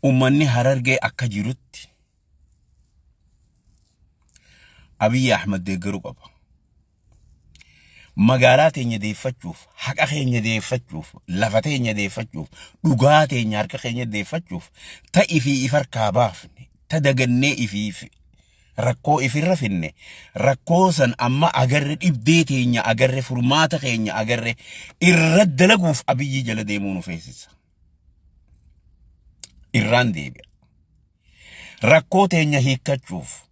Ummanni Harargee akka jirutti Abiyyi Ahmad deeggaruu qaba. Magaalaa teenya deeffachuuf, haqa keenya deeffachuuf, lafa teenya deeffachuuf, dhugaa teenya harka keenya deeffachuuf, ta ifii if harkaa baafne, ta dagannee ifiif rakkoo ifirra finne, rakkoo san amma agarre dhibdee teenya agarre furmaata keenya agarre irra dalaguuf Abiyyi jala deemuu nu feesisa. Irraan deebi'a. Rakkoo teenya hiikkachuuf,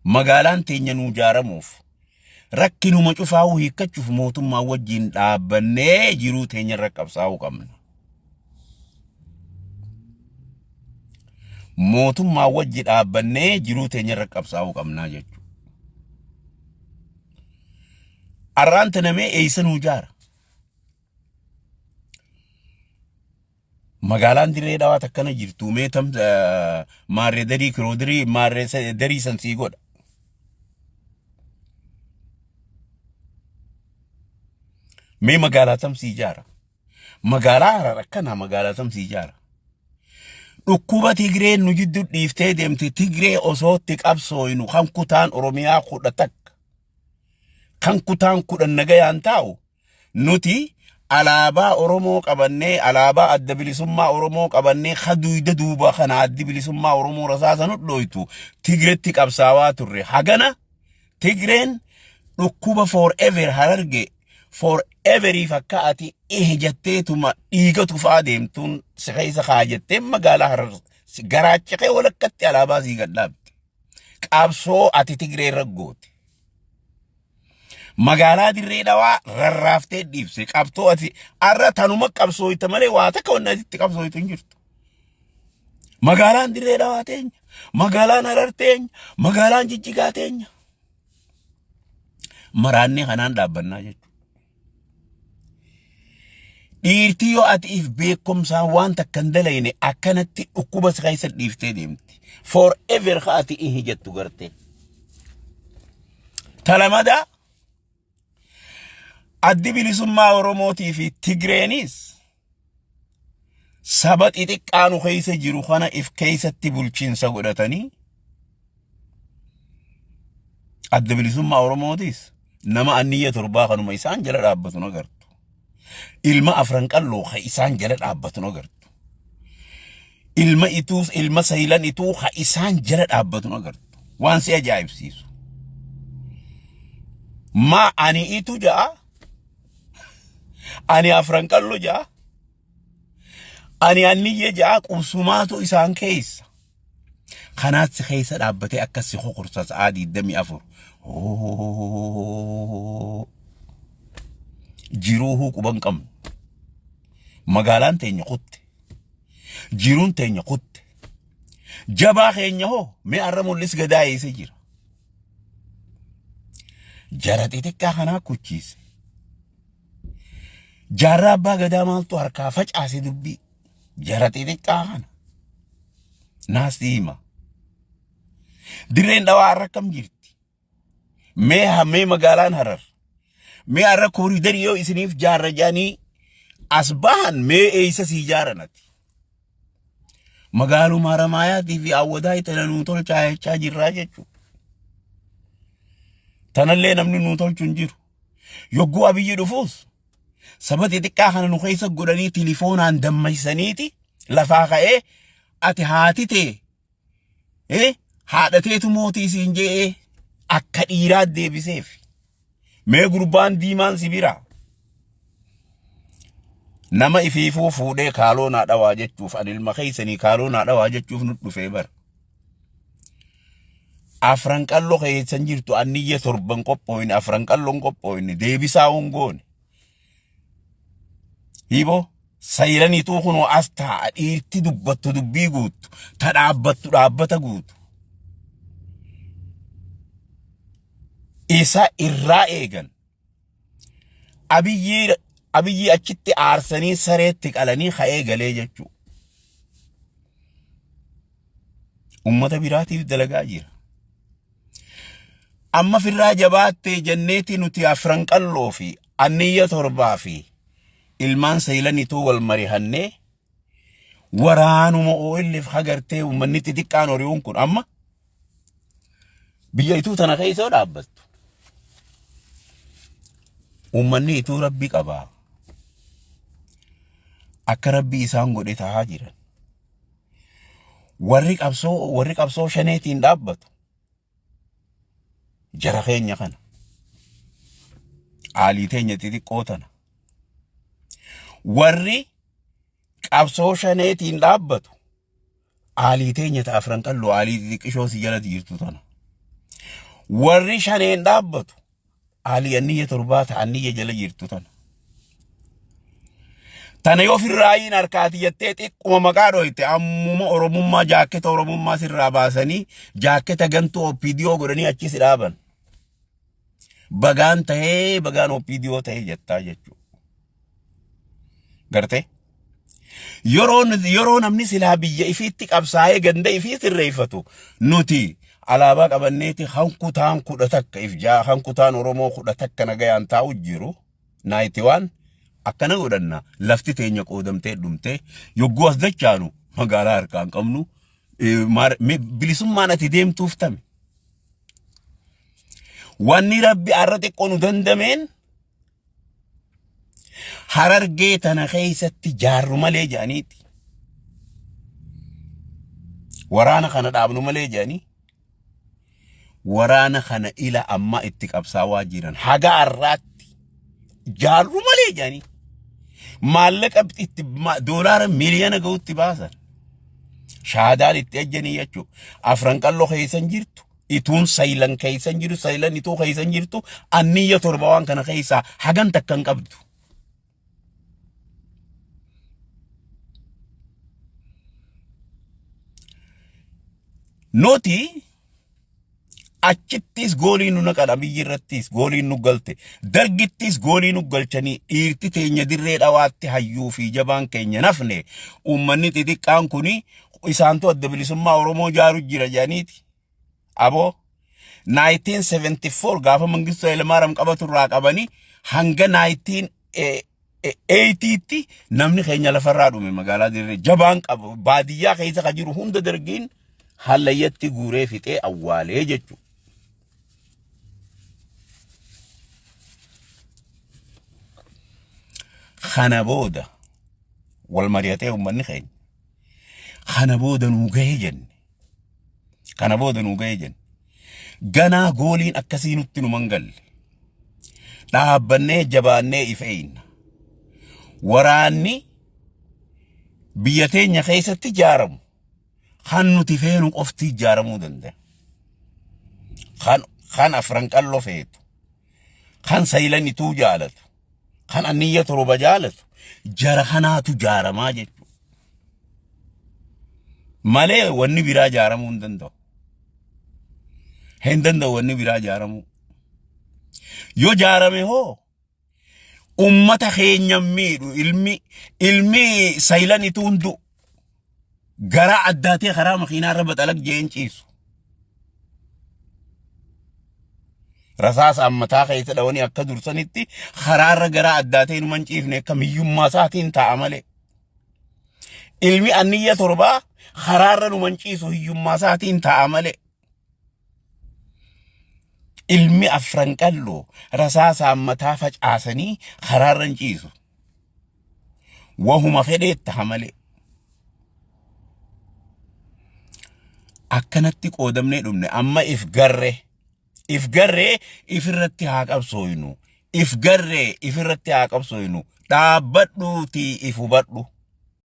magaalaan teenya nuu jaaramuuf, rakkinuma cufaa'uu hiikkachuuf mootummaa wajjin dhaabbannee jiruu teenya irra qabsaa'uu qabna. Mootummaa wajji dhaabbannee jiruu teenya irra qabsaa'uu qabnaa jechuudha. Arraan tanamee eessa nuu jaara? Magaalaan Dirree Dhawaa takkana jirtu mee tam maarree darii kiroodirii maarree darii san sii godha. Mee magaalaa tam sii ijaara. Magaalaa Harar akkanaa magaalaa tam sii ijaara. Dhukkuba Tigreen nu jiddu dhiiftee deemte Tigree osoo itti qabsooynu kan kutaan Oromiyaa 11 kan kutaan 10 nagayaan taa'u Nuti alaabaa Oromoo qabannee, alaabaa adda bilisummaa Oromoo qabannee, ka duyda duuba kana addi bilisummaa Oromoo rasaasa nu dhoytu Tigretti qabsaawaa turre. Hagana Tigreen dhukkuba forever Hararge foreveriif akka ati eh jetteetuma dhiiga tufaa deemtuun si keessa kaa jettee magaalaa Harar garaacha kee walakkatti alaabaa sii gad dhaabde. Qabsoo ati Tigree irra goote. Magaalaa Dirree Dhawaa rarraaftee dhiibse qabxoo ati arra tanuma qabsooyta malee waa takka wanni ati itti qabsooytu hin jirtu. Magaalaan Dirree Dhawaa teenya, magaalaan Harar teenya, magaalaan Jijjigaa teenya. Maraannee kanaan dhaabbannaa jechuudha. Dhiirti yoo ati if beekumsaan waan takka hin dalayne akkanatti dhukkuba si keessa dhiiftee deemti. Forever ka ati ihi jettu gartee. Talamadaa addi bilisummaa Oromootii fi Tigreenis saba xixiqqaa nu keessa jiru kana if keessatti bulchiinsa godhatanii adda bilisummaa Oromootis nama anniyya torbaa kanuma isaan jala dhaabbatu nu agartu. Ilma afran qalloo ka isaan jala dhaabbatu nu agartu. Ilma ituus ilma sayilan ituu ka isaan jala dhaabbatu nu agartu. Waan si ajaa'ibsiisu. Maa ani itu ja'a Ani afran qallo ja'a. Ani anniyye ja'a qubsumaatu isaan keessa. Kanaas si keessa dhaabbatee akkas si kokorsa sa'aa 24. Jiruuhuu quban qabnu. Magaalaan teenya kutte. Jiruun teenya kutte. Jabaa keenya hoo mee har'a mul'is gadaa eessa jira? Jara xixiqqaa kanaa kuchiise. Jaarraa abbaa gadaa maaltu harkaa facaase dubbii. Jara xixiqqaa kana. Naasti hima. Dirreen dhawaa har'a akkam jirti? Mee mee magaalaan Harar. Mee har'a kooriidarii yoo isiniif jaarra jedhanii as bahan mee eessa sii jaaran ati? Magaaluma Haramaayaatii fi Awwadaa tana nuu tolchaa jechaa jirraa jechuudha. Tanallee namni nuu tolchu hin jiru. Yogguu Abiyyi dhufuus saba xixiqqaa kana nu keessa godhanii tilifoonaan dammaysaniiti lafaa ka'ee ati haati tee haadha teetu mootii siin je'ee akka dhiiraa deebiseef. Mee gurbaan diimaan si bira. Nama ifiifuu fuudhee kaaloo naa dhawaa jechuuf ani ilma keessanii kaaloo naa dhawaa jechuuf nu dhufee bara. Afran qalloo keessan jirtu anniyya torban qophooyne afran qalloon qophooyne deebisaa hongoone. Hiiboo saylaniituu kunoo as taa'a dhiirti dubbattu dubbii guuttu ta dhaabbattu dhaabbata guutu. Isa irraa eegan. Abiyyii abiyyii achitti aarsanii sareetti qalanii ka'ee galee jechuudha. Ummata biraatiif dalagaa jira. Amma firraa jabaattee jenneeti nuti afran qalloo fi anniyya torbaa fi ilmaan saylanituu wal marihannee Waraanuma OLF hagartee uummanni xixiqqaan horiiwwan kun amma biyya ituu tana keessa yoo dhaabbattu. Uummanni ituu rabbi qabaa. Akka rabbi isaan godhe tahaa jiran. Warri qabsoo shaneetiin dhaabbatu jara keenya kana. Aalii teenya xixiqqoo tana. Warri qabsoo shaneetiin dhaabbatu aalii teenya ta afran qalloo aalii xixiqqishoo si jala jirtu tana. Warri shaneen dhaabbatu aalii anniyya torbaa ta anniyya jala jirtu tana. Tana yoo firraayiin harkaati jettee xiqquma maqaa dhoyte ammuma Oromummaa jaakketa Oromummaa sirraa baasanii jaakketa gantuu OPDO godhanii achi si dhaaban. Bagaan tahee bagaan OPDO tahee jettaa jechuudha. Gartee? Yeroo namni silaa biyya ifiitti qabsaa'ee ganda ifii sirreeffatu nuti alaabaa qabanneeti hankutaan 11 if jaa hankutaan Oromoo 11 nagayaan taa'u jiru 91 akkana godhanna lafti teenya qoodamtee dhumtee yogguu as dachaanu magaalaa harkaan qabnu bilisummaan ati deemtuuf tame. Wanni rabbi arra xiqqoo nu dandameen Harargee tana keessatti jaarru malee jedhaniiti. Waraana kana dhaabnu malee jedhanii waraana kana ila ammaa itti qabsaawaa jiran haga har'aatti jaarru malee jedhanii maallaqa itti doolaara miiliyoona ga'utti baasan. Shaadaan itti ejjanii jechuudha. Afran qalloo keessan jirtu. Ituun saylan keessan jiru saylan ituu keessan jirtu anniyya torba waan kana keessaa hagan takka hin qabdu. Nuti achittis goolii nu naqan abiyyi irrattis gooliin nu galte dargittis goolii nu galchanii dhiirti teenya dirree dhawaatti hayyuu fi jabaan keenya nafne uummanni xixiqqaan kuni isaantu adda bilisummaa Oromoo jaaru jira jedhaniiti. Aboo 1974 gaafa Mangistuu Hayilamaariyaam qabatu irraa qabanii hanga 1980tti namni keenya lafarraa dhume magaalaa dirree jabaan qabu baadiyyaa keessa kan jiru hunda dargiin hallayyatti guuree fixee awwaalee jechuudha. Kana booda wal mari'atee uummanni keenya kana booda nuu gahee jenne. Kana booda nuu gahee jenne. Ganaa gooliin akkasii nutti numan galle. Dhaabbannee jabaannee if eeyna. Waraanni biyya teenya keessatti ijaaramu kan nuti feenu qofti ijaaramuu danda'a. Kan afran qalloo feetu, kan saylan ituu jaalatu, kan anniyya torba jaalatu jara kanaatu jaaramaa jechuudha. Malee wanni biraa jaaramuu hin danda'u. Hin danda'u wanni biraa jaaramuu. Yoo jaarame hoo ummata keenya miidhu ilmi saylan ituu hin du'u. Garaa addaatee karaa makiinaa irra baxalaq jeen ciisu. Rasaasa ammataa keessa dhawanii akka dursanitti karaarra garaa addaatee inuma hin ciifne akka miyyummaa isaatiin taa'a malee. Ilmi anniyya torbaa karaarra numa hin ciisu hiyyummaa isaatiin taa'a malee. Ilmi afran qalloo rasaasa ammataa facaasanii karaarra hin ciisu. Wahuma fedhee ta'a malee. Akkanatti qoodamnee dhumne amma if garree. If garree ifirratti haa qabsooynu. If garree ifirratti haa qabsooynu. Dhaabbadhuutii if hubadhu.